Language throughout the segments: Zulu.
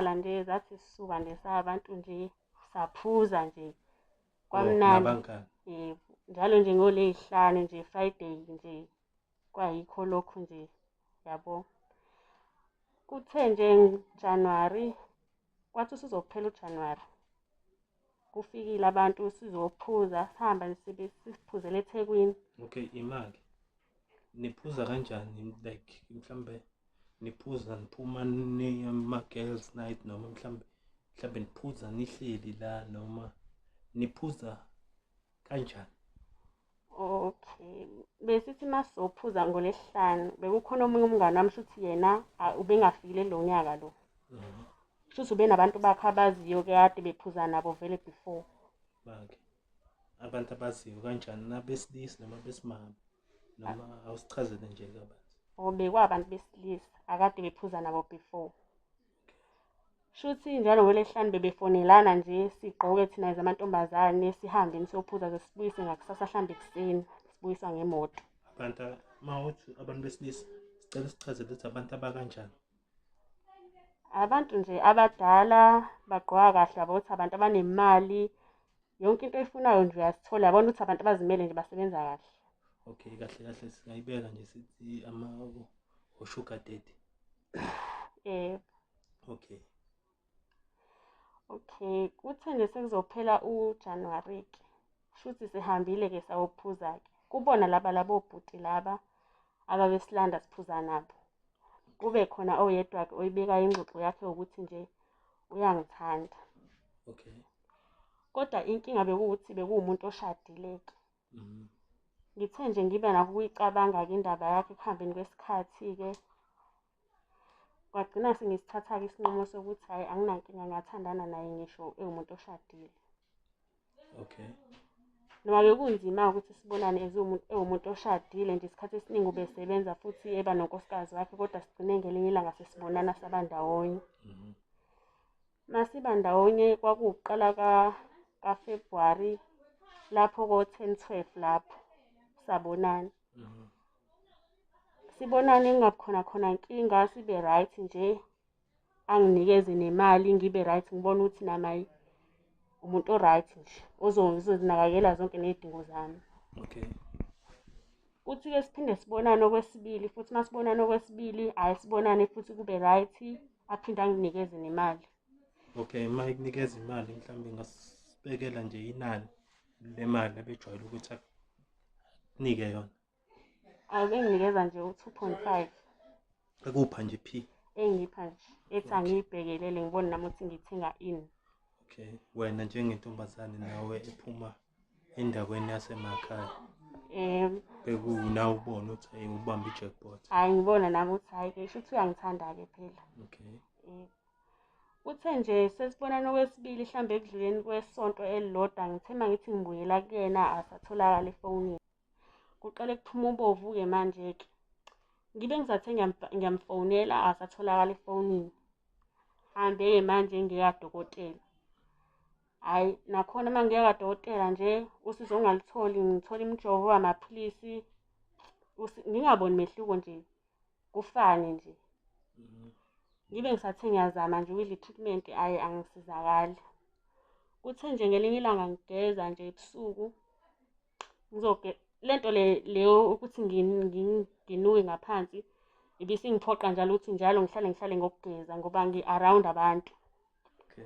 Nje zathi sisuka nje sabantu nje saphuza nje Oh, kwamnandi. Nabangani. Yebo, njalo nje ngoley'hlanu nje Friday nje kwayikho lokhu nje yabo. Kuthe nje January, kwathi usuzophela uJanuary, kufikile abantu sizophuza, sihamba nje sibe siphuzele eThekwini. Okay, imali. Niphuza kanjani, like mhlambe niphuza niphuma niye ama-girls night, noma mhlambe niphuza nihleli la, noma niphuza kanjani? Okay, besithi masizophuza ngolesihlanu, bekukhona omunye umngani wami, shuthi yena ubengafikile lo nyaka lo. Shuthi ubenabantu bakhe abaziyo kade bephuza nabo vele before. Bakhe. Abantu abaziyo kanjani, nabesilisa noma besimame, noma awusichazele nje kabanzi? Oh, bekwabantu besilisa akade bephuza nabo before. Shuthi njalo ngolesihlanu bebefonelana nje, sigqoke thina as amantombazane sihambe siyophuza, ze sibuyise ngakusasa hlambe ekuseni, sibuyiswa ngemoto. Abantu mawuthi abantu besilisa, sicela sichazele ukuthi abantu abakanjani? Abantu nje abadala bagqoka kahle, yabo ukuthi abantu abanemali, yonke into oyifunayo nje uyazithola, yabona ukuthi abantu abazimele nje basebenza kahle. Okay, kahle kahle singayibeka nje sithi ama o-sugar daddy. Yebo. Okay. Okay, kuthe nje sekuzophela uJanuary ke, shuthi sihambile ke sayophuza ke. Kubona laba labo bhuti laba ababesilanda siphuza nabo. Kube khona oyedwa ke oyibeka ingxoxo yakhe ukuthi nje uyangithanda. Okay. Kodwa inkinga bekuwukuthi bekuwumuntu oshadile ke. Ngithe nje ngibe nakho ukuyicabanga ke indaba yakhe ekuhambeni kwesikhathi ke. Kwagcina sengisithatha-ke isinqumo sokuthi hhayi anginankinga, ngingathandana naye ngisho ewumuntu oshadile. Okay. Noma bekunzima ukuthi sibonane as ewumuntu oshadile nje, isikhathi esiningi ubesebenza futhi eba nonkosikazi wakhe, kodwa sigcine ngelinye ilanga sesibonana saba ndawonye. Masiba ndawonye kwakuwuqala kaFebruary lapho ko-10, 12 lapho sabonana. Sibonane kungabi khona khona nkinga, sibe right nje, anginikeze nemali ngibe right, ngibone ukuthi nami hhayi umuntu o-right nje ozozinakekela zonke ney'dingo zami. Okay. Kuthi-ke siphinde sibonane okwesibili futhi, uma sibonana okwesibili hhayi sibonane futhi kube right, aphinde anginikeze nemali. Okay, uma ekunikeza imali mhlawumbe ngasibekela nje inani lemali abejwayele ukuthi akunike yona. Abenginikeza nje u-2.5. Ekupha nje phi? Engipha nje, ethi angiyibhekelele ngibone nami ukuthi ngithenga ini. Okay, wena njengentombazane nawe ephuma endaweni yasemakhaya. Bekunawe ubona ukuthi hey ubamba i-jackpot. Hayi ngibona nami ukuthi hayi ke shuthi uyangithanda ke phela. Okay. Uthe nje sesibonana okwesibili mhlambe ekudluleni kwesonto elilodwa, ngithe mangithi ngibuyela kuyena asatholakala efonini. Kuqale kuphuma ubovu ke manje ke. Ngibe ngisathe ngiyamfonela asatholakala efonini. Hambe ke manje ngiya kadokotela. Hhayi nakhona uma ngiya kadokotela nje usizo ngingalutholi, ngithola imijovo amaphilisi, ngingaboni mehluko nje, kufane nje. Ngibe ngisathe ngiyazama nje ukudla i-treatment, hhayi angisizakali. Kuthe nje ngelinye ilanga ngigeza nje ebusuku, lento le leyo ukuthi nginuke ngaphansi ibisingiphoqa njalo ukuthi njalo ngihlale ngokugeza ngoba ngi-around abantu. Okay.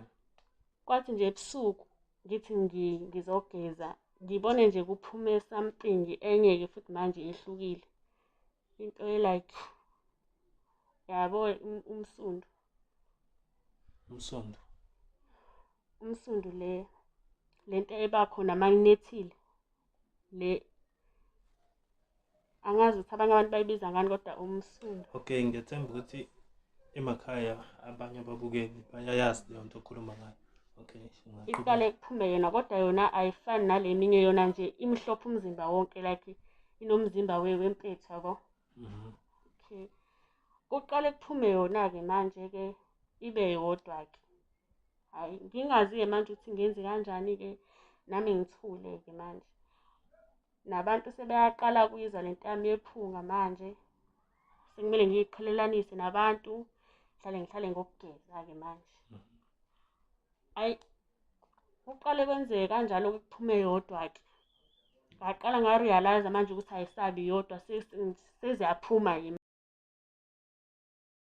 Kwathi nje ebusuku ngithi ngizogeza, ngibone nje kuphume something enye-ke futhi manje ehlukile. Into e-like yabo umsundu. Umsundu. Umsundu lento eba khona makunethile. Le angazi ukuthi abanye abantu bayibiza ngani kodwa umsundu. Okay, ngiyathemba ukuthi emakhaya abanye ababukeli bayayazi leyo nto okhuluma ngayo. Okay, singaqhubeka. Iqale kuphume yona kodwa yona ayifani nale eminye, yona nje imhlophe umzimba wonke, like inomzimba wempethu yabo. Okay. Kuqale kuphume yona-ke manje-ke ibe yodwa-ke. Hhayi, ngingazi-ke manje ukuthi ngenze kanjani-ke, nami ngithule-ke manje. Nabantu sebeyaqala ukuyizwa lento yami yephunga manje. Sekumele ngiyiqhelelanise nabantu. Ngihlale ngokugeza-ke manje. Ayi, kuqale kwenzeke kanjalo-ke kuphume eyodwa-ke. Ngaqala nga-realise-a manje ukuthi ayisabi yodwa, seziyaphuma-ke.